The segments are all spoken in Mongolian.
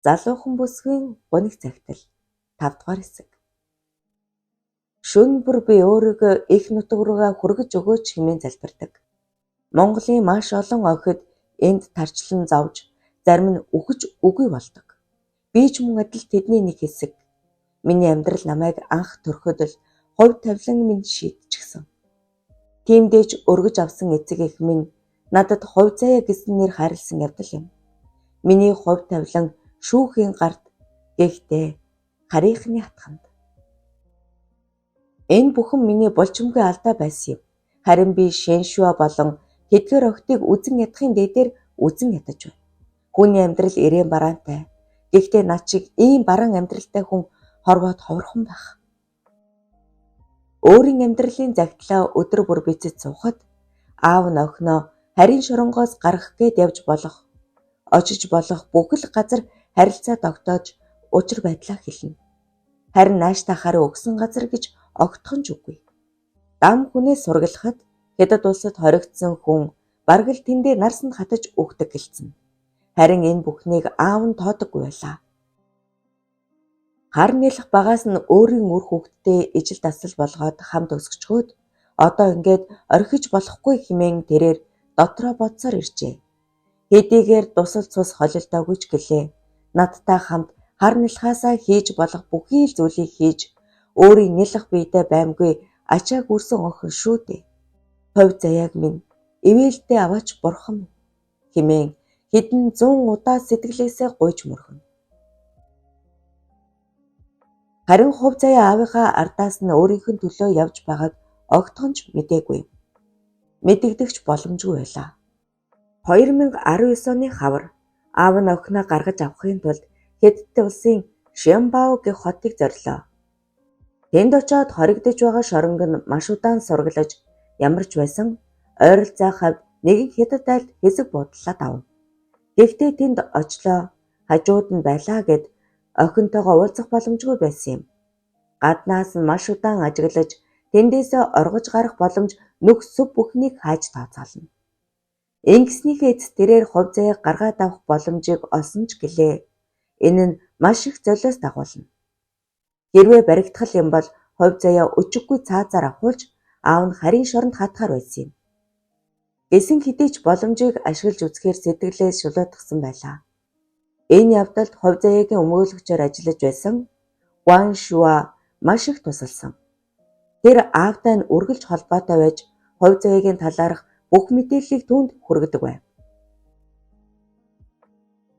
Залуухан бүсгүйн гуниг цагтал 5 дугаар хэсэг. Шөнө бүр би өөрийгөө эх нутаг руугаа хүргэж өгөөч хэмээн залбирдаг. Монголын маш олон охид энд тарчлан зовж, зарим нь үхэж үгүй болдог. Би ч мөн адил тэдний нэг хэсэг. Миний амьдрал намайг анх төрөхөд л хувь тавилан минь шийдчихсэн. Тиймдээ ч өргөж авсан эцэг эх минь надад хувь заяа гэсэн нэр хайрласан явдал юм. Миний хувь тавилан шүүхийн гарт, гэхдээ харийнхны хатханд. Энэ бүхэн миний булчимгүй алдаа байсан юм. Харин би Шэншуа болон тэдгээр охидыг үзэн ядахын дээдээр үзэн ядаж байна. Хүний амьдрал эрээн бараантай. Гэхдээ над шиг ийм бараан амьдралтай хүн хорвоод ховорхон байх. Өөрийн амьдралын загтлаа өдөр бүр бичиж суухад аав нь охиноо харийн шоронгоос гаргах гээд явж болох, очиж болох бүхэл газар харилцаа тогтоож учир байдлаа хэлнэ. Харин нааштай хариу өгсөн газар гэж огтхон ч үгүй. Дам хүнээс сургалахад Хятад улсад хоригдсон хүн бараг л тэндээ нарсанд хатаж үхдэг гэлцэн. Харин энэ бүхнийг аав нь тоодоггүй байлаа. Хар нялх багаас нь өөрийн үр хүүхэдтэй ижил дасал болгоод хамт өсгөчхөөд одоо ингээд орхиж болохгүй хэмээн тэрээр дотроо бодсоор иржээ. Хэдийгээр дусал цус холилдоогүй ч гэлээ. Надтай хамт хар нялхаасаа хийж болох бүхий л зүйлийг хийж өөрийн нялх биедээ баймгүй ачааг үрсэн охин шүү дээ. Хувь заяаг минь ивээлдээ аваач бурхан минь хэмээн хэдэн зуун удаа сэтгэлээсээ гуйж мөргөнө. Харин хувь заяа аавынхаа ардаас нь өөрийнх нь төлөө явж байгааг огтхон ч мдээгүй. Мэдэгдэх ч боломжгүй байлаа. 2019 оны хавар аав нь охиноо гаргаж авахын тулд Хятад улсын Шямбао гэх хотыг зорилоо. Тэнд очоод хоригдож байгаа шоронг нь маш удаан сургалаж ямар ч байсан ойролцоо хавьд нэгэн хятад айлд хэсэг буудлаа давна. Гэхдээ тэнд очлоо, хажууд нь байлаа гэд охинтойгоо уулзах боломжгүй байсан юм. Гаднаас нь маш удаан ажиглаж тэндээсээ оргож гарах боломж нүх сүв бүхнийг хааж тооцоолно. Ингэснийхээ эцэст тэрээр хувь заяаг гаргаад авах боломжийг олсон ч гэлээ. Энэ нь маш их золиос дагуулна. Хэрвээ баригдах юм бол хувь заяа өчиггүй цаазаар авахулж аав нь харийн шоронд хатахаар байсан юм. Гэсэн хэдий ч боломжийг ашиглаж үзэхээр сэтгэлээ шулуутгасан байлаа. Энэ явдалд хувь заяагийн өмгөөлөгчөөр ажиллаж байсан Гуан Шуа маш их тусалсан. Тэр аавтай нь үргэлж холбоотой байж хувь заяагийн талаарх бүх мэдээллийг түүнд хүргэдэг байв.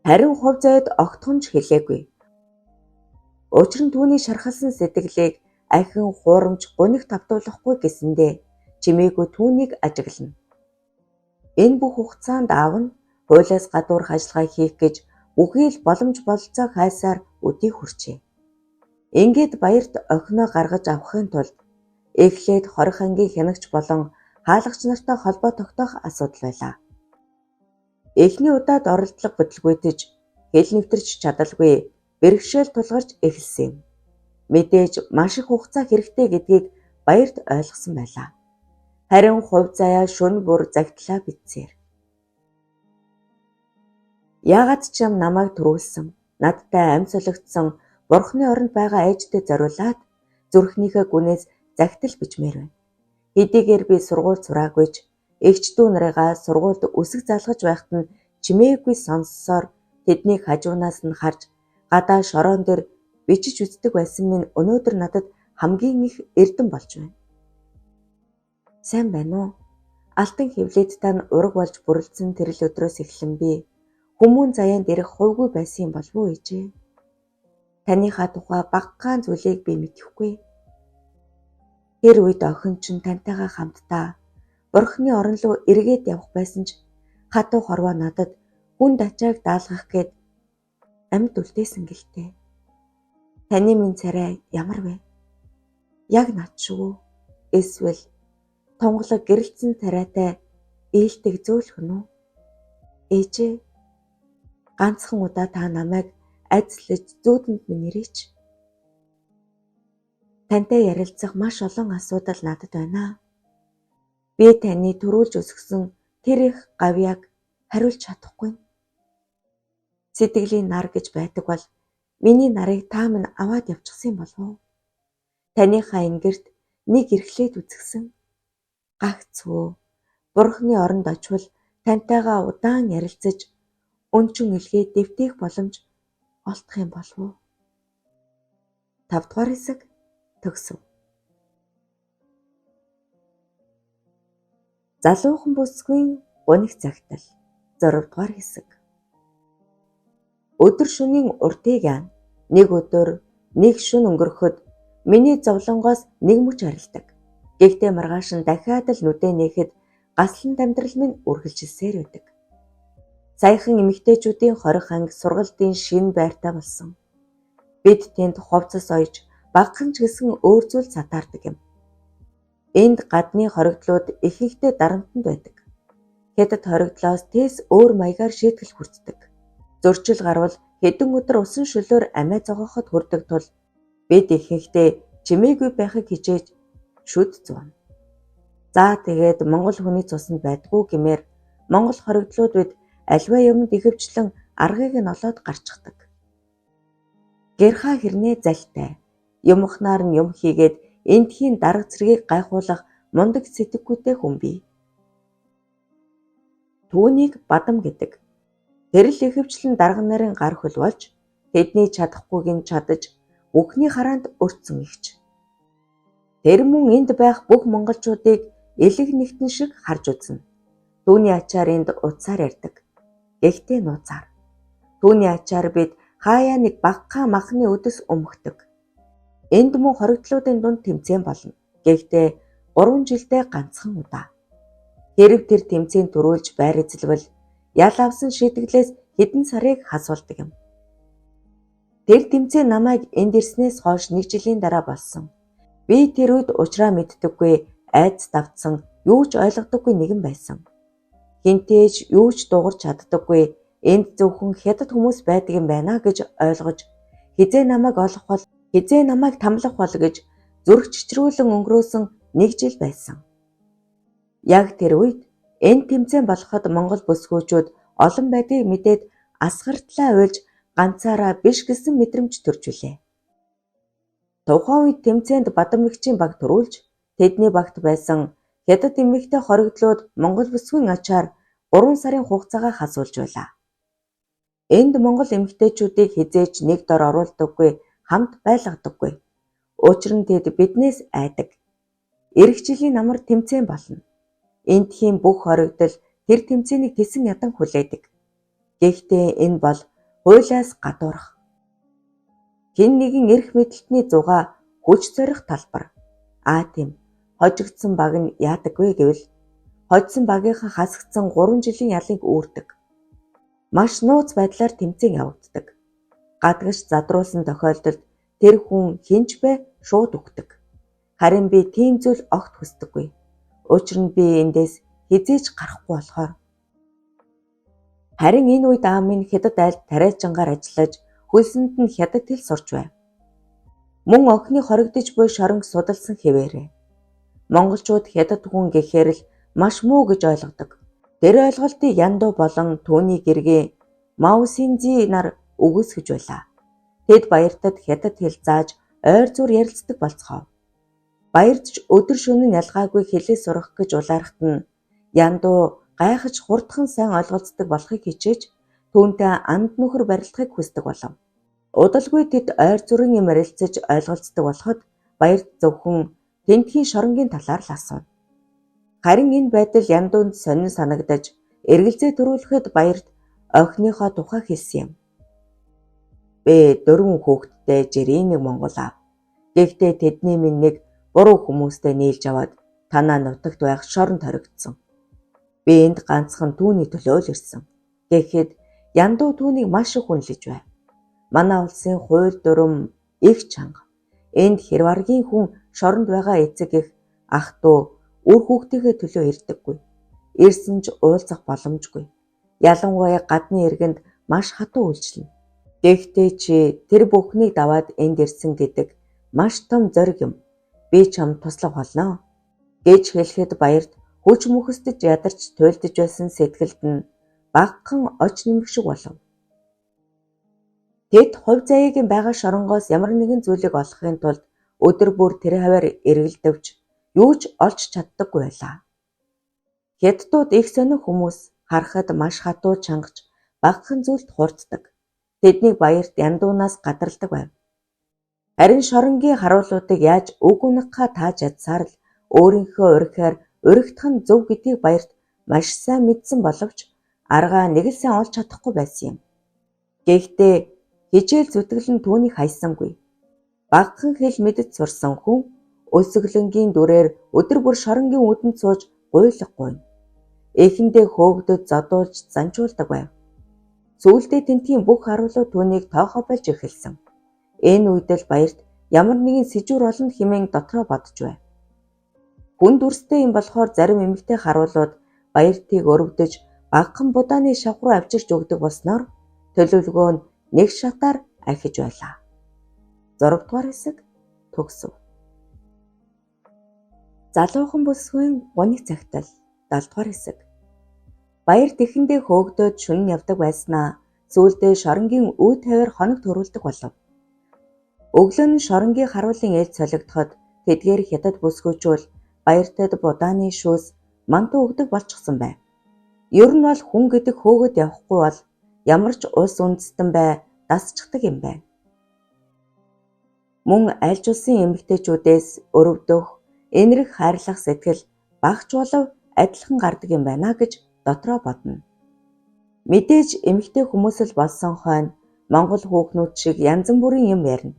Харин хувь заяад огтхон ч хэлээгүй. Учир нь түүний шархалсан сэтгэлийг ахин хуурамч гуниг тавтуулахгүй гэсэндээ чимээгүй түүнийг ажиглана. Энэ бүх хугацаанд аав нь хуулиас гадуурх ажиллагаа хийх гэж бүхий л боломж бололцоог хайсаар өдий хүрчээ. Ингээд баярт охиноо гаргаж авахын тулд эхлээд хорих ангийн хянагч болон хаалгач нартай холбоо тогтоох асуудал байлаа. Эхний удаад оролдлого бүтлгүйтэж хэл нэвтэрч чадалгүй бэрхшээл тулгарч эхэлсэн юм. Мэдээж маш их хугацаа хэрэгтэй гэдгийг баярт ойлгосон байлаа. Харин хувь заяа шөнө бүр загтлаа бичсээр. Яагаад ч юм намайг түрүүлсэн, надтай амь солигдсон бурхны оронд байгаа ээжтэй зориулаад зүрхнийхээ гүнээс загтал бичмээр байна. Хэдийгээр би сургууль сураагүй ч эгч дүү нарыгаа сургуульд үсэг залгаж байхад нь чимээгүй сонссоор тэднийг хажуунаас нь харж гадаа шороон дээр бичиж үздэг байсан минь өнөөдөр надад хамгийн их эрдэм болж байна. Сайн байна уу? Алтан хэвлээд тань ураг болж бүрэлдсэн тэрэл өдрөөс эхлэн би хүмүүн заяанд ирэх хувьгүй байсан юм болов уу ээжээ? Таныхаа тухай багахан зүйлийг би мэдэхгүй. Тэр үед охин чинь тантайгаа хамтдаа бурхны орон руу эргээд явах байсан ч хатуу хорвоо надад хүнд ачааг даалгах гээд амьд үлдээсэн гэлтэй. Таны минь царай ямар вэ? Яг над шиг үү? Эсвэл тунгалаг гэрэлтсэн царайтай ээлдэг зөөлхөн үү? Ээжээ, ганцхан удаа та намайг айцлаж зүүдэнд минь ирээч. Тантай ярилцах маш олон асуудал надад байна. Би таны түрүүлж өсгөсөн тэр их гавьяаг хариулж чадахгүй. Сэтгэлийн нар гэж байдаг бол миний нарыг та минь аваад явчихсан болов уу? Таныхаа энгэрт нэг эрхлээд үзгэсэн. Гагц хөө. Бурхны оронд очвол тантайгаа удаан ярилцаж өнчин илгээ дэвтээх боломж олдох юм болов уу? 5 дугаар хэсэг төгсөв. Залуухан бүсгүйн гуниг цагтал 6 дугаар хэсэг. Өдөр шөнийн уртыг яана. Нэг өдөр нэг шөнө өнгөрөхөд миний зовлонгоос нэг мөч арилдаг. Гэхдээ маргааш нь дахиад л нүдээ нээхэд гаслан амьдрал минь үргэлжилсээр байдаг. Саяхан эмэгтэйчүүдийн 20 анги сургалтын шинэ байртай болсон. Бид тэнд хувцас оёж, багахан ч гэсэн өөр зүйл сатаардаг юм. Энд гадны хоригдлууд ихэнхдээ дарамтанд байдаг. Хятад хоригдлоос тэс өөр маягаар шийтгэл хүртдэг. Зөрчил гарвал хэдэн өдөр усан шөлөөр амиа зогооход хүрдэг тул бид ихэнхдээ чимээгүй байхыг хичээж шүд зуuna. За тэгээд монгол хүний цуснд байдгүй гэмээр монгол хоригдлууд бид аливаа юмд ихэвчлэн аргыг нь олоод гарчихдаг. Гэрхаа хэрнээ залтай. Юмхнаар нь юм хийгээд эндхийн дарга зэргийг гайхуулах мундаг сэтгэгүйтэй хүн бий. Түүнийг Бадам гэдэг. Тэр л ихэвчлэн дарга нарын гар хөл болж тэдний чадахгүйг нь чадаж бүхний хараанд өртсөн эгч. Тэр мөн энд байх бүх монголчуудыг элэг нэгтэн шиг харж үзнэ. Түүний ачаар энд утсаар ярьдаг. Гэхдээ нууцаар. Түүний ачаар бид хаяа нэг багахан махны өдөс өмхдөг. Энд мөн хоригдлуудын дунд тэмцээн болно. Гэхдээ 3 жилдээ ганцхан удаа. Хэрв тэр тэмцээн түрүүлж байр эзэлвэл ял авсан шийтгэлээс хэдэн сарыг хасуулдаг юм. Тэр тэмцээн намайг энд ирснээс хойш 1 жилийн дараа болсон. Би тэр үед учраа мэддэггүй, айдас давтсан, юу ч ойлгодоггүй нэгэн байсан. Хэнтэй ч юу ч дуугарч чаддаггүй, энд зөвхөн хятад хүмүүс байдаг юм байна гэж ойлгож, хэзээ намайг олох бол, хэзээ намайг тамлах бол гэж зүрх чичрүүлэн өнгөрөөсөн 1 жил байсан. Яг тэр үед энэ тэмцээн болоход монгол бүсгүүчүүд олон байдгийг мэдээд асгартлаа уйлж ганцаараа биш гэсэн мэдрэмж төрж билээ. Тухайн үед тэмцээнд Бадамэгчийн баг төрүүлж тэдний багт байсан хятад эмэгтэй хоригдлууд монгол бүсгүйн ачаар 3 сарын хугацаагаа хасуулж байлаа. Энд монгол эмэгтэйчүүдийг хэзээ ч нэг дор оруулдаггүй, хамт байлгадаггүй. Учир нь тэд биднээс айдаг. Ирэх жилийн намар тэмцээн болно. Эндхийн бүх хоригдол тэр тэмцээнийг тэсэн ядан хүлээдэг. Гэхдээ энэ бол хуулиас гадуурх. Хэн нэгэн эрх мэдэлтний зугаа хүч зорих талбар. Аа тийм, хожигдсон баг нь яадаг вэ гэвэл хожсон багийнхан хасагдсан 3 жилийн ялыг үүрдэг. Маш нууц байдлаар тэмцээн явагддаг. Гадагш задруулсан тохиолдолд тэр хүн хэн ч бэ шууд үхдэг. Харин би тийм зүйл огт хүсдэггүй. Учир нь би эндээс хэзээ ч гарахгүй болохоор. Харин энэ үед аав минь хятад айлд тариачингаар ажиллаж хөлсөнд нь хятад хэл сурч байв. Мөн охины хоригдож буй шоронг судалсан хэвээрээ. Монголчууд хятад хүн гэхээр л маш муу гэж ойлгодог. Тэр ойлголтыг Яндуу болон түүний гэргээ Маусинзи нар үгүйсгэж байлаа. Тэд баяртад хятад хэл зааж ойр зур ярилцдаг болцгоов. Баярт ч өдөр шөнө нь ялгаагүй хэлээ сурах гэж улаархад нь Яндуу гайхаж хурдхан сайн ойлголцдог болохыг хичээж түүнтэй анд нөхөр барилдахыг хүсдэг болов. Удалгүй тэд ойр зүрийн юм ярилцаж ойлголцдог болоход баярт зөвхөн тэндхийн шоронгийн талаар л асууна. Харин энэ байдал Яндуунд сонин санагдаж эргэлзээ төрүүлэхэд баярт охиныхоо тухай хэлсэн юм. Би 4 хүүхэдтэй жирийн нэг монгол аав. Гэхдээ тэдний минь нэг буруу хүмүүстэй нийлж аваад танаа нутагт байх шоронд хоригдсон. Би энд ганцхан түүний төлөө л ирсэн. Тэгэхэд Яндуу түүнийг маш их хүнлэж байв. Манай улсын хууль дүрэм их чанга. Энд хэрваргийн хүн шоронд байгаа эцэг эх ах дүү үр хүүхдийнхээ төлөө ирдэггүй. Ирсэн ч уулзах боломжгүй. Ялангуяа гадны иргэнд маш хатуу үйлчилнэ. Тэгэхдээ чи тэр бүхнийг даваад энд ирсэн гэдэг маш том зориг юм. Би чамд туслах болно гэж хэлэхэд баярт хүч мөхөсдөж ядарч туйлдж байсан сэтгэлд нь багахан оч нэмэх шиг болов. Тэд хувь заяагийн байгаа шоронгоос ямар нэгэн зүйлийг олохын тулд өдөр бүр тэр хавиар эргэлдэвч юу ч олж чаддаггүй байлаа. Хятадууд их сонин хүмүүс, харахад маш хатуу чангаж багахан зүйлд хуурддаг. Тэднийг Баярт яндуунаас гадарладаг байв. Харин шоронгийн харуулуудыг яаж үг унагахаа тааж ядсаар л өөрийнхөө урихиар уригдах нь зөв гэдгийг Баярт маш сайн мэдсэн боловч аргаа нэг л сайн олж чадахгүй байсан юм. Гэхдээ хичээл зүтгэл нь түүнийг хайсангүй. Багахан хэл мэдэж сурсан хүн өлсгөлөнгийн дүрээр өдөр бүр шоронгийн үүдэнд сууж гуйлахгүй. Эхэндээ хөөгдөж зодуулж занчуулдаг байв. Сүүлдээ тентгийн бүх харуулууд түүнийг тоохоо болж эхэлсэн. Энэ үед л Баярт ямар нэгэн сэжүүр олно хэмээн дотроо бодож байв. Хүн дүрстэй юм болохоор зарим эмэгтэй харуулууд Баяртыг өрөвдөж багахан будааны шавх руу авчирч өгдөг болсноор төлөвлөгөө нь нэг шатаар ахиж байлаа. 6 дугаар хэсэг төгсөв. Залуухан бүсгүйн гуниг цагтал 7 дугаар хэсэг. Баярт эхэндээ хөөгдөөд шөнө явдаг байснаа сүүлдээ шоронгийн үе тавиар хоног төрүүлдэг болов. Өглөө нь шоронгийн харуулын ээлж солигдоход тэдгээр хятад бүсгүйчүүл Баяртад будааны шүүс манту өгдөг болчихсон байв. Ер нь бол хүн гэдэг хөөгөд явахгүй бол ямар ч улс үндэстэн бай дасчихдаг юм байна. Мөн аль ч улсын эмэгтэйчүүдээс өрөвдөх, энэрх хайрлах сэтгэл багч болов адилхан гардаг юм байна гэж дотроо бодно. Мэдээж эмэгтэй хүмүүс л болсон хойно Монгол хүүхнүүд шиг янз бүрийн юм ярина.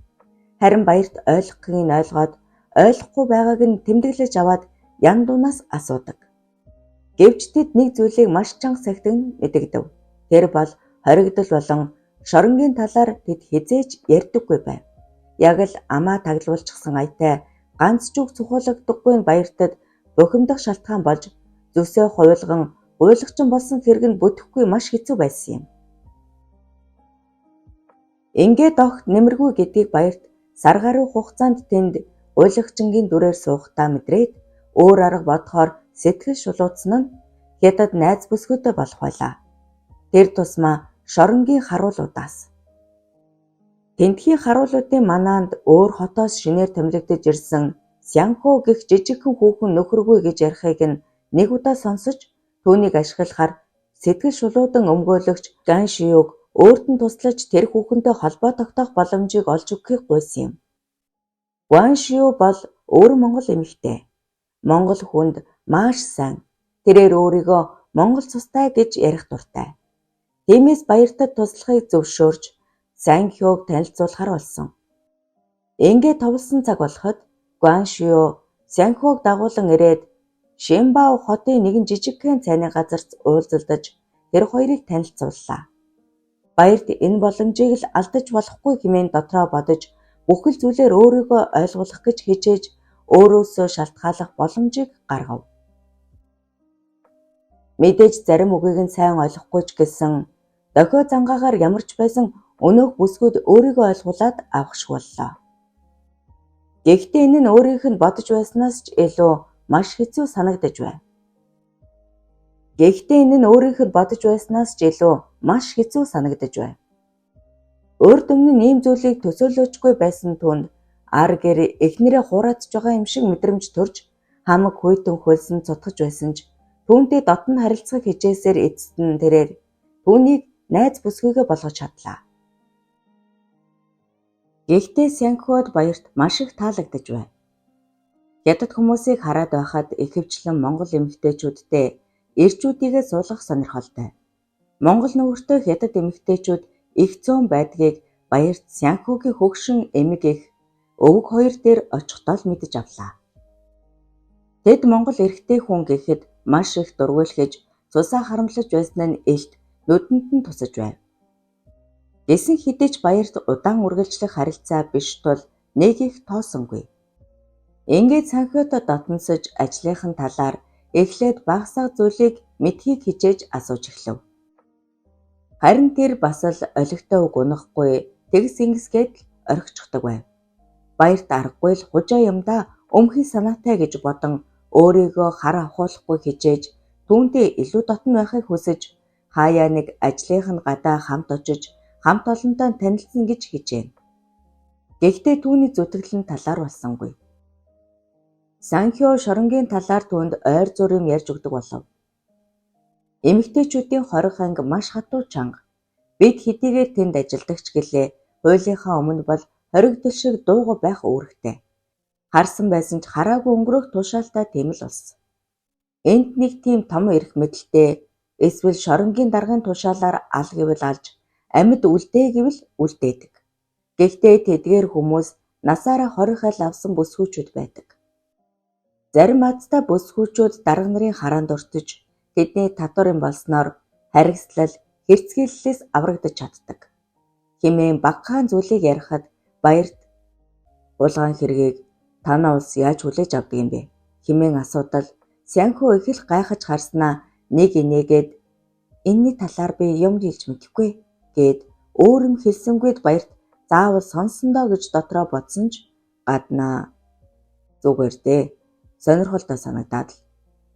Харин Баярт ойлгохыг нь ойлгоод ойлгохгүй байгааг нь тэмдэглэж аваад яндунаас асуудаг. Гэвч тэд нэг зүйлийг маш чанга сахидаг нь мэдэгдэв. Тэр бол хоригдол болон шоронгийн талаар тэд хэзээ ч ярьдаггүй байв. Яг л амаа таглуулчихсан аятай ганц ч үг цухуулагдаггүй нь Баяртад бухимдах шалтгаан болж зүсээ хувилган гуйлагчин болсон хэрэг нь бүтэхгүй маш хэцүү байсан юм. Ингээд огт нэмэргүй гэдгийг Баярт сар гаруй хугацаанд тэнд гуйлагчингийн дүрээр суухдаа мэдрээд өөр арга бодохоор сэтгэл шулууцсан нь хятад найз бүсгүйтэй болох байлаа. Тэр тусмаа шоронгийн харуулуудаас. Тентхийн харуулуудын манаанд өөр хотоос шинээр томилогдож ирсэн Сянхо гэх жижигхэн хүүхэн нөхөргүй гэж ярихыг нь нэг удаа сонсож түүнийг ашиглахаар сэтгэл шулуудан өмгөөлөгч Ган Шиюг өөрт нь туслаж тэр хүүхэнтэй холбоо тогтоох боломжийг олж өгөхийг гуйсан юм. Гуан Шию бол өөр монгол эмэгтэй. Монгол хүнд маш сайн. Тэрээр өөрийгөө монгол цустай гэж ярих дуртай. Тиймээс Баяртад туслахыг зөвшөөрч Санхёг танилцуулахар болсон. Ингээд товлсон цаг болоход Гуан Шию Санхёг дагуулan ирээд Шимбао хотын нэгэн жижигхэн цайны газарт уулзалдаж тэр хоёрыг танилцууллаа. Баярт энэ боломжийг л алдаж болохгүй хэмээн дотроо бодож бүхэл зүйлээр өөрийгөө ойлгуулах гэж хичээж өөрөөсөө шалтгааллах боломжийг гаргав. Мэдээж зарим үгийг нь сайн ойлгохгүй ч гэсэн дохио зангаагаар ямар ч байсан өнөөх бүсгүйд өөрийгөө ойлгуулад авах шиг боллоо. Гэхдээ энэ нь өөрийнх нь бодож байснаас ч илүү маш хэцүү санагдаж байв. Гэхдээ энэ нь өөрийнх нь бодож байснаас ч илүү маш хэцүү санагдаж байв. Урд өмнө нь ийм зүйлийг төсөөлөөчгүй байсан түнд ар гэр эхнэрээ хураацж байгаа юм шиг мэдрэмж төрж хамаг хүйтэн хөлсөн цутгаж байсан ч түүнтэй дотн харилцахыг хичээсээр эцэст нь тэрээр түүнийг найз бүсгүйгээ болгож чадлаа. Гэхдээ Сянхуад Баярт маш их таалагдаж байв. Хятад хүмүүсийг хараад байхад ихэвчлэн монгол эмэгтэйчүүдтэй эрчүүдийгээ суулгах сонирхолтой. Монгол нөхөртэй хятад эмэгтэйчүүд их цөөн байдгийг Баярт Сянхугийн хөгшин эмэг эх өвөг хоёр дээр очихдоо л мэдэж авлаа. Тэд монгол эрэгтэй хүн гэхэд маш их дургуйлхэж цусаа харамлаж байсан нь элт нүдэнд нь тусаж байв. Гэсэн хэдий ч Баярт удаан үргэлжлэх харилцаа биш тул нэг их тоосонгүй. Ингээд Санхиотой дотносож ажлынхын талаар эхлээд багасаа зүйлийг мэдхийг хичээж асууж эхлэв. Харин тэр бас л олигтой үг унахгүй тэгс ингэсгээд л орхичихдог байв. Баярт аргагүй л хужаа юмдаа өмхий санаатай гэж бодон өөрийгөө хар авахуулахгүй хичээж түүнтэй илүү дотно байхыг хүсэж хаяа нэг ажлынх нь гадаа хамт очиж хамт олонтой танилцсан гэж хичээнэ. Гэхдээ түүний зүтгэл нь талаар болсонгүй. Санхио шоронгийн талаар түүнд ойр зуур юм ярьж өгдөг болов. Эмэгтэйчүүдийн хорих анги маш хатуу чанга. Бид хэдийгээр тэнд ажилладаг ч гэлээ хуулийнхаа өмнө бол хоригдол шиг дуугүй байх үүрэгтэй. Харсан байсан ч хараагүй өнгөрөх тушаалтай тийм л улс. Энд нэг тийм том эрх мэдэлтэй эсвэл шоронгийн даргын тушаалаар ал гэвэл алж, амьд үлдээ гэвэл үлдээдэг. Гэхдээ тэдгээр хүмүүс насаараа 20 хал авсан бүсгүйчүүд байдаг. Зарим азтай бүсгүйчүүд дарга нарын хараанд өртөж, тэдний татвар юм болсноор харгислал, хэрцгийллээс аврагдаж чаддаг. Хэмээн багахан зүйлийг ярихад Баярт хулгайн хэргийг танай улс яаж хүлээж авдаг юм бэ? Хэмээн асуудал Сянхүү их л гайхаж харснаа нэг инээгээд энэний талаар би юм хэлж мэдэхгүй гээд өөр юм хэлсэнгүйд Баярт заавал сонсон доо гэж дотроо бодсон ч гаднаа зүгээр дээ сонирхолтой санагдаад л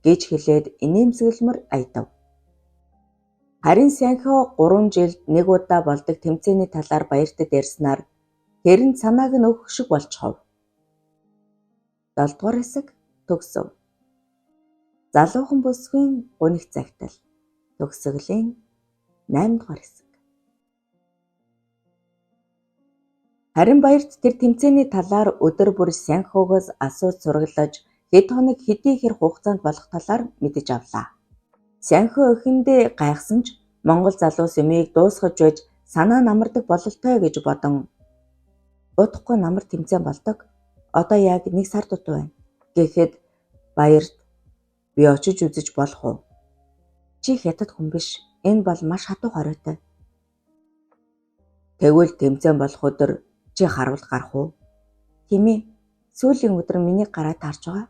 гэж хэлээд инээмсэглэмэр аядав. Харин Сянхөө 3 жилд нэг удаа болдог тэмцээний талаар Баяртад ярьснаар тэр нь санааг нь өгөх шиг болчихов. 7 дугаар хэсэг төгсөв. Залуухан бүсгүйн гуниг загтал. Төгсгөлийн 8 дугаар хэсэг. Харин Баярт тэр тэмцээний талаар өдөр бүр Сянхөөгөөс асууж сураглаж хэд хоног хэдий хэр хугацаанд болох талаар мэдэж авлаа. Сянхөө эхэндээ гайхсан ч Монгол залуус юмыг дуусгаж байж санаа нь амардаг бололтой гэж бодон удахгүй намар тэмцээн болдог. Одоо яг 1 сар дутуу байна. Гэхэд Баярт би очиж үзэж болох уу? Чи хятад хүн биш. Энэ бол маш хатуу хориотой. Тэгвэл тэмцээн болох өдөр чи харуул гарах уу? Тийм ээ. Сүүлийн өдөр миний гараа таарч байгаа.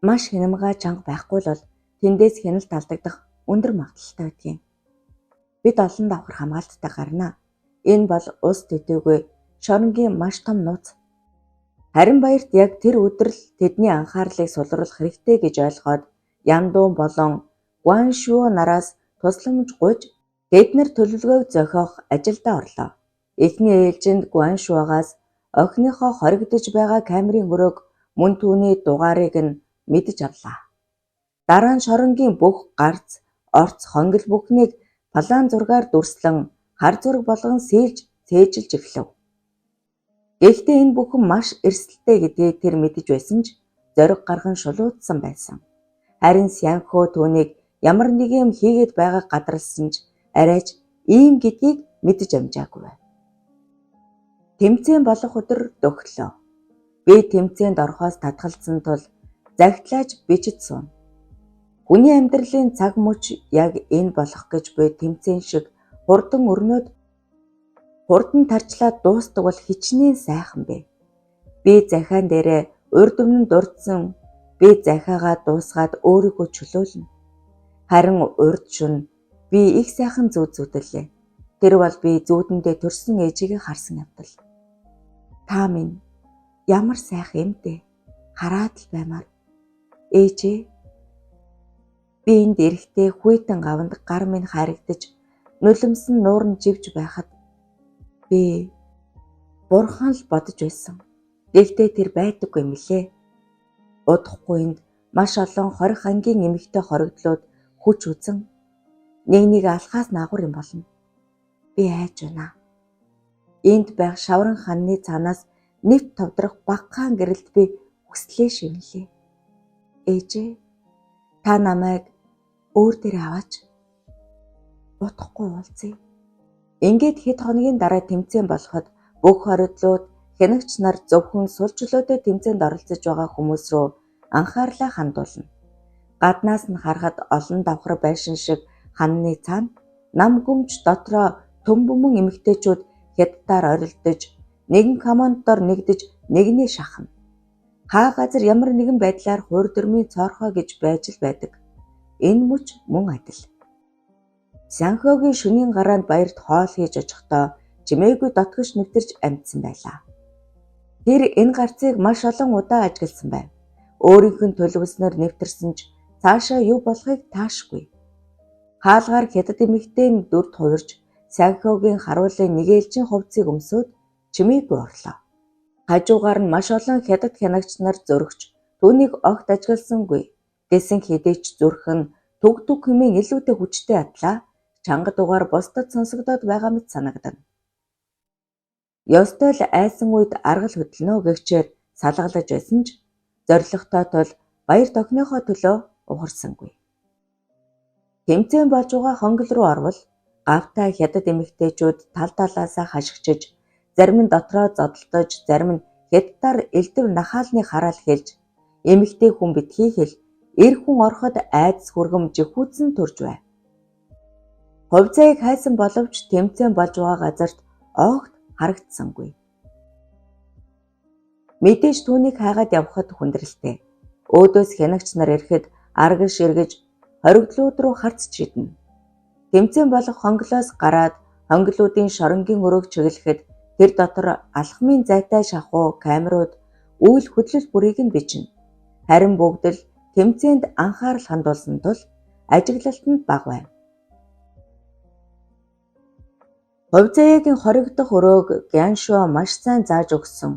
Маш хянамгаа чанга байхгүй л бол тэндээс хяналт алдагдах өндөр магадлалтай байдгийн. Бид олон давхар хамгаалттай гарна. Энэ бол улс төдийгүй шоронгийн маш том нууц. Харин Баярт яг тэр өдөр л тэдний анхаарлыг сулруулах хэрэгтэй гэж ойлгоод Яндун болон Гуаншүо нараас тусламж гуйж тэд нар төлөвлөгөөг зохиох ажилдаа орлоо. Эхний ээлжинд Гуаншүогоос охиныхоо хоригдож байгаа камерын өрөөг мөн түүний дугаарыг нь мэдэж авлаа. Дараа нь шоронгийн бүх гарц, орц, хонгил бүхнийг план зургаар дүрслэн хар зураг болгон сэлж цээжилж эхлэв. Гэхдээ энэ бүхэн маш эрсдэлтэй гэдгийг тэр мэдэж байсан ч зориг гарган шулуудсан байсан. Харин Сянхөө түүнийг ямар нэгэн юм хийгээд байгааг гадарласан ч арайч ийм гэдгийг мэдэж амжаагүй байв. Тэмцээн болох өдөр дөхлөө. Би тэмцээнд орохоос татгалзсан тул загтлааж бичиж сууна. Хүний амьдралын цаг мөч яг энэ болох гэж буй тэмцээн шиг хурдан өрнөөд хурдан тарчлаад дуустдаг бол хичнээн сайхан бэ. Би захиан дээрээ урд өмнө дурдсан би захиагаа дуусгаад өөрийгөө чөлөөлнө. Харин урд шөнө би их сайхан зүүд зүүдэллээ. Тэр бол би зүүдэндээ төрсөн ээжигээ харсан явдал. Та минь ямар сайхан юм бэ? Хараад л баймаар. Ээжээ би энд эрэхтэй хүйтэн гаванд гар минь харагдаж нулимсан нуурн живж байхад би бурхан л бодож байсан. Гэхдээ тэр байдаггүй юм лээ. Удахгүй энд маш олон 20 ангийн эмэгтэй хоригдлууд хүч үзэн нэг нэг алхаас наагур юм болно. Би айж байна. Энд байх шавран ханны цаанаас нэвт товдрох багахан гэрэлд би хүслээ шивнэлээ. Ээжээ та намайг өөр дээр аваач. Удахгүй уулзъя. Ингээд хэд хоногийн дараа тэмцээн болоход бүх хориглууд хянагч нар зөвхөн сул чөлөөтэй тэмцээнд оролцож байгаа хүмүүс рүү анхаарлаа хандуулна. Гаднаас нь харахад олон давхар байшин шиг ханны цаана нам гүмж дотроо төм бөмөн эмэгтэйчүүд хятадаар орилдож нэгэн командоор нэгдэж нэгнээ шахна. Хаа газар ямар нэгэн байдлаар хуур дөрмийн цоорхой гэж байж л байдаг. Энэ мөч мөн адил. Сянхогийн шөнийн гараанд Баярт хоол хийж очихдоо чимээгүй дотгош нэвтэрч амжсан байлаа. Тэр энэ гарцыг маш олон удаа ажигласан байв. Өөрийнх нь төлөвлөснөөр нэвтэрсэн ч цаашаа юу болохыг таашгүй. Хаалгаар хятад эмэгтэй нь дүрд хувирч Сагхогийн харуулын нэгэлжийн хувцсыг өмсөөд чимээгүй орлоо. Хажуугаар нь маш олон хятад хянагч нар зөрөгч түүнийг огт ажигласангүй. Гэсэн хэдий ч зүрх нь түг түг хэмээн илүүтэй хүчтэй атлаа чанга дугаар бусдад сонсогдоод байгаа мэт санагдана. Ёстой л айсан үед аргал хөдлөнө гэгчээр салгалаж байсан ч зорилготой тул баяр тохиныхоо төлөө ухарсангүй. Тэмцээн болж байгаа хонгил руу орвол гавтай хятад эмэгтэйчүүд тал талаасаа хашгичиж, зарим нь дотроо зодолдож, зарим нь хятадаар элдэв нахаалны хараал хэлж, эмэгтэй хүн битгий хэл, эр хүн ороход айдас хүргэм жихүүцэн төрж байв. Хувь заяаг хайсан боловч тэмцээн болж байгаа газарт огт харагдсангүй. Мэдээж түүнийг хайгаад явхад хүндрэлтэй. Өөдөөс хянагч нар ирэхэд аргаш эргэж хоригдлууд руу харц шиднэ. Тэмцээн болох хонголоос гараад хонголуудын шоронгийн өрөөг чиглэхэд тэр дотор алхмын зайтай шахуу камерууд үйл хөдлөл бүрийг нь бичнэ. Харин бүгд л тэмцээнд анхаарал хандуулсан тул ажиглалт нь бага байв. Хувь заяагийн хоригдох өрөөг Гяншуа маш сайн зааж өгсөн.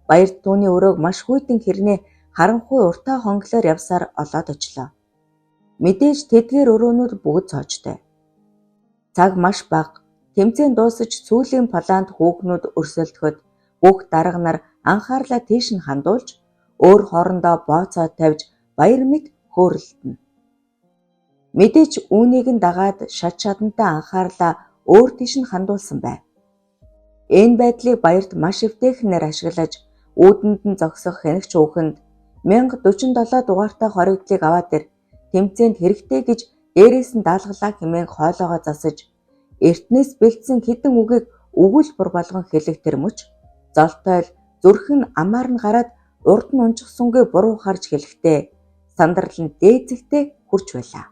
Баярт түүний өрөөг маш хүйтэн хэрнээ харанхуй уртаа хонголоор явсаар олоод очлоо. Мэдээж тэдгээр өрөөнүүд бүгд цоожтой. Цаг маш бага. Тэмцээн дуусаж сүүлийн плант хүүхнүүд өрсөлдөхөд бүх дарга нар анхаарлаа тийш нь хандуулж өөр хоорондоо бооцоо тавьж баяр мэт хөөрөлдөнө. Мэдээж үүнийг нь дагаад шат шадантай анхаарлаа өөр тийш нь хандуулсан байв. Энэ байдлыг баярт маш эвтэйхнээр ашиглаж үүдэнд нь зогсох хянагч хүүхэнд 1047 дугаартай хоригдлыг аваад ир тэмцээнд хэрэгтэй гэж дээрээс нь даалгалаа хэмээн хоолоогоо засаж эртнээс бэлдсэн хэдэн үгийг өгүүлбэр болгон хэлэх тэр мөч золтойл зүрх нь амаар нь гараад урд нь унчихсангүй буруу харж хэлэхдээ сандрал нь дээдсэгтээ хүрч байлаа.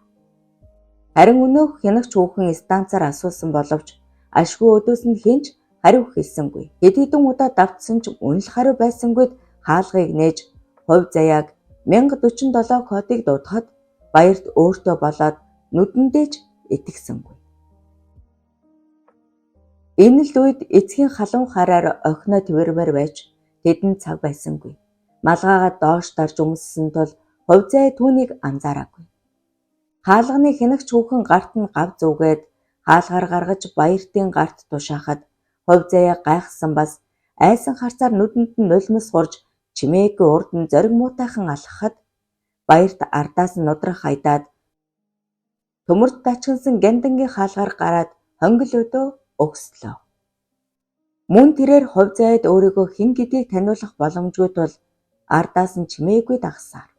Харин өнөөх хянагч хүүхэн станцаар асуусан боловч ашгүй өдөөс нь хэн ч хариу хэлсэнгүй. Хэд хэдэн удаа давтсан ч үнэл хариу байсангүйд хаалгыг нээж хувь заяаг 1047 кодыг дуудахад баярт өөртөө болоод нүдэндээ ч итгэсэнгүй. Энэ л үед эцгийн халуун хараар охиноо тэрмээр байж тэдэнд цаг байсангүй. Малгайгаа доош дарж өмссөн тул хувь заяа түүнийг анзаараагүй. Хаалганы хянагч хүүхэн гарт нь гав зүүгээд хаалгаар гаргаж баяртын гарт тушаахад хувь заяа гайхсан бас айсан харцаар нүдэнд нь нулимс хурж чимээгүй урд нь зориг муутайхан алхахад баярт ардаас нь нудрах хайдаад төмөрт дачигнасан гандангийн хаалгаар гараад хонгил өдөө өгслөө. Мөн тэрээр хувь заяад өөрийгөө хэн гэдгийг таниулах боломжгүй тул ардаас нь чимээгүй дагасаар.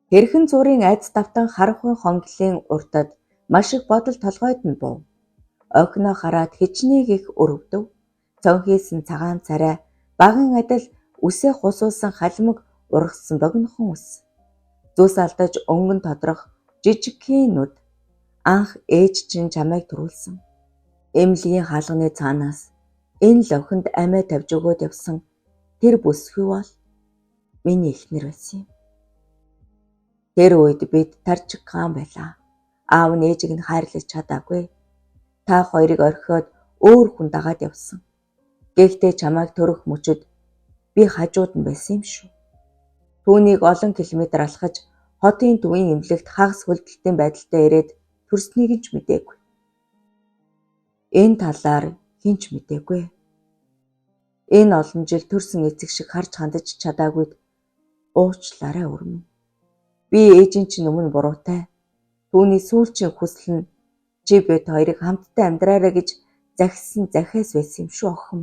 Тэрхэн зуурын айдас давтан харанхуй хонголын уртад маш их бодол толгойд нь буув. Охиноо хараад хичнээн их өрөвдөв. Цонхийсэн цагаан царай, багын адил үсээ хусуулсан халимаг ургасан богинохон үс. Зүс алдаж өнгөн тодрох жижигхэн нүд. Анх ээж чинь чамайг түрүүлсэн. Эмнэлгийн хаалганы цаанаас энэ л охинд амиа тавьж өгөөд явсан тэр бүсгүй бол миний эхнэр байсан юм. Тэр үед бид тарчгаан байлаа. Аав нь ээжийг нь хайрлаж чадаагүй. Та хоёрыг орхиод өөр хүн дагаад явсан. Гэхдээ чамайг төрөх мөчөд би хажууд нь байсан юм шүү. Түүнийг олон километр алхаж хотын төвийн эмнэлэгт хагас хөлдөлтийн байдалтай ирээд төрснийг нь ч мдээгүй. Энэ талаар хэн ч мдээгүй. Энэ олон жил төрсөн эцэг шиг харж хандаж чадаагүйд уучлаарай өрмөн. Би ээжийн чинь өмнө буруутай. Түүний сүүлчийн хүсэл нь чи бид хоёрыг хамтдаа амьдраарай гэж захисан захиас байсан юм шүү охин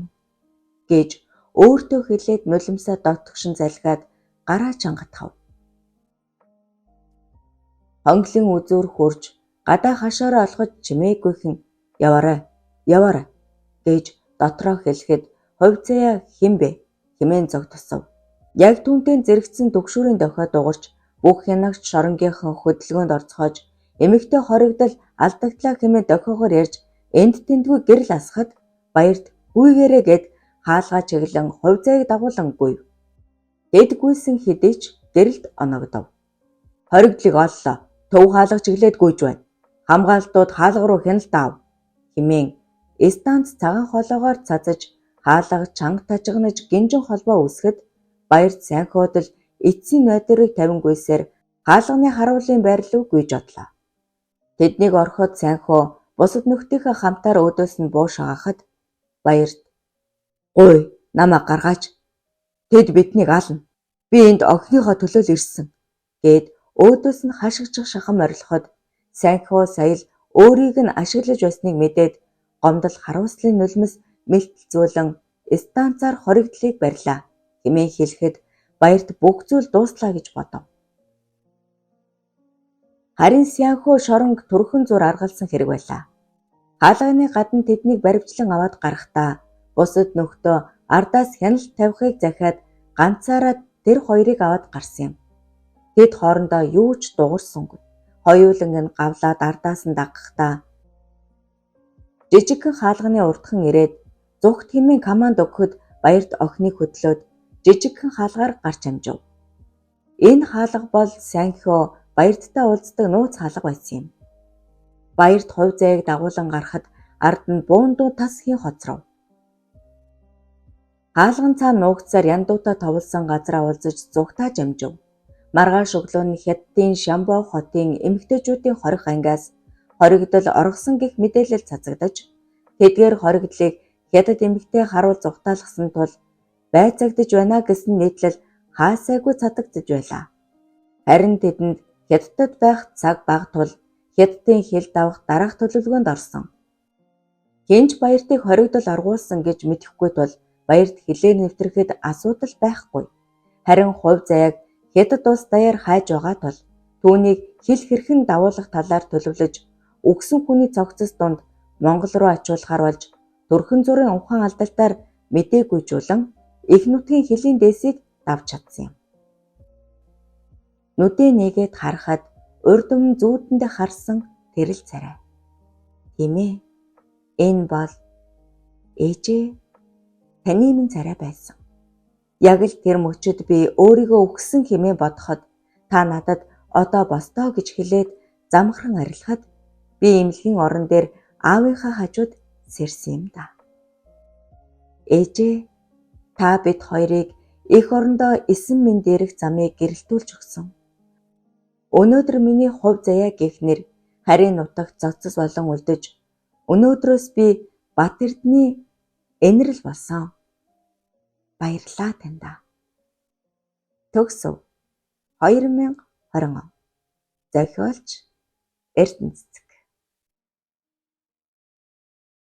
гэж өөртөө хэлээд нулимсаа дотгошин залхиад гараа чангатгав. Хонглын үзүүр хурж гадаа хашаараа олгож чимээгүйхэн яваарай яваарай гэж дотроо хэлэхэд хувь заяа хэн бэ хэмээн зог тосов. Яг түүнтэй зэрэгцсэн түгшүүрийн дохио дуугарч бүх хянагч шоронгийнхан хөдөлгөөнд орцгоож эмэгтэй хоригдол алдагдлаа хэмээн дохиогоор ярьж энд тэндгүй гэрэл асахад баярт гүйгээрээ гэд хаалгаа чиглэн хувь заяаг дагуулan гүйв. Тэд гүйсэн хэдий ч гэрэлд оногдов. Хоригдлыг оллоо. Төв хаалга чиглээд гүйж байна. Хамгаалтууд хаалга руу хяналт ав хэмээн станц цагаан холоогоор цацаж хаалга чанга тажигнаж гинжин холбоо үүсгэхэд Баярт Сайнхоод л эцсийн нойтурыг тавин гүйсээр хаалганы харуулын байр руу гүйж одлоо. Тэднийг ороход Сайнхоо бусад нөхдийнхөө хамтаар өөдөөс нь буу шагаахад Баярт "Гуй, намайг гаргаач. Тэд биднийг ална. Би энд охиныхоо төлөө л ирсэн" гээд өөдөөс нь хашгичих шахам орилоход Сайнхоо сая л өөрийг нь ашиглаж байсныг мэдээд гомдол харуулслын нулимс мэлтэлзүүлэн станцаар хоригдлыг барьлаа хэмээн хэлэхэд Баярт бүх зүйл дууслаа гэж бодов. Харин Сянхөө шоронг түрхэн зур аргалсан хэрэг байлаа. Хаалганы гадна тэднийг баривчлан аваад гарахдаа бусад нөхдөө ардаас хяналт тавихыг захиад ганцаараа тэр хоёрыг аваад гарсан юм. Тэд хоорондоо юу ч дугарсангүй. Хоёуланг нь гавлаад ардаас нь даггахдаа жижигхэн хаалганы урдхан ирээд зүгт хэмээн команд өгөхөд Баярт охиныг хөдлөөд жижигхэн хаалгаар гарч амжив. Энэ хаалга бол Сайнхөө Баярттай уулздаг нууц хаалга байсан юм. Баярт хувь заяаг дагуулан гарахад ард нь буундуу тас хийн хоцров. Хаалган цаана нуугдсаар яндуутай товлсон газраа уулзаж зугтааж амжив. Маргааш өглөө нь Хятадын Шамбо хотын эмэгтэйчүүдийн хорих ангиас хоригдол оргосон гэх мэдээлэл цацагдаж, тэдгээр хоригдлыг Хятад эмэгтэй харуул зугтаалгасан тул байцаагдаж байна гэсэн нийтлэл хаасайгүй цадагдаж байлаа. Харин тэдэнд Хятадд байх цаг бага тул Хятадын хил давах дараах төлөвлөгөөнд орсон. Хэн ч Баяртыг хоригдол оргуулсан гэж мэдэхгүй тул Баярт хилээр нэвтрэхэд асуудал байхгүй. Харин хувь заяаг Хятад улс даяар хайж байгаа тул түүнийг хил хэрхэн давуулах талаар төлөвлөж үхсэн хүний цогцос дунд Монгол руу ачуулахаар болж Түрхэн зурын ухаан алдалтаар мдэггүйжүүлэн эх нутгийн хөлийн дээсийг давж чадсан юм. Нүдээ нээгээд харахад урд өмнө зүүдэндээ харсан тэрэл царай. Тийм ээ. Энэ бол ээжээ таны минь царай байсан. Яг л тэр мөчөд би өөрийгөө үхсэн хэмээн бодоход та надад одоо босдоо гэж хэлээд замхран арилахад би эмнэлгийн орон дээр аавынхаа хажууд сэрсэн юм да. Ээжээ, та бид хоёрыг эх орондоо эсэн минь дээрх замыг гэрэлтүүлж өгсөн. Өнөөдөр миний хувь заяа гэх нэр харийн нутагт цогцос болон үлдэж өнөөдрөөс би Бат Эрдэнийн энэрэл болсон. Баярлалаа таньда. Төгсөв 2020 он. Зохиолч Эрдэнэ цэцэг.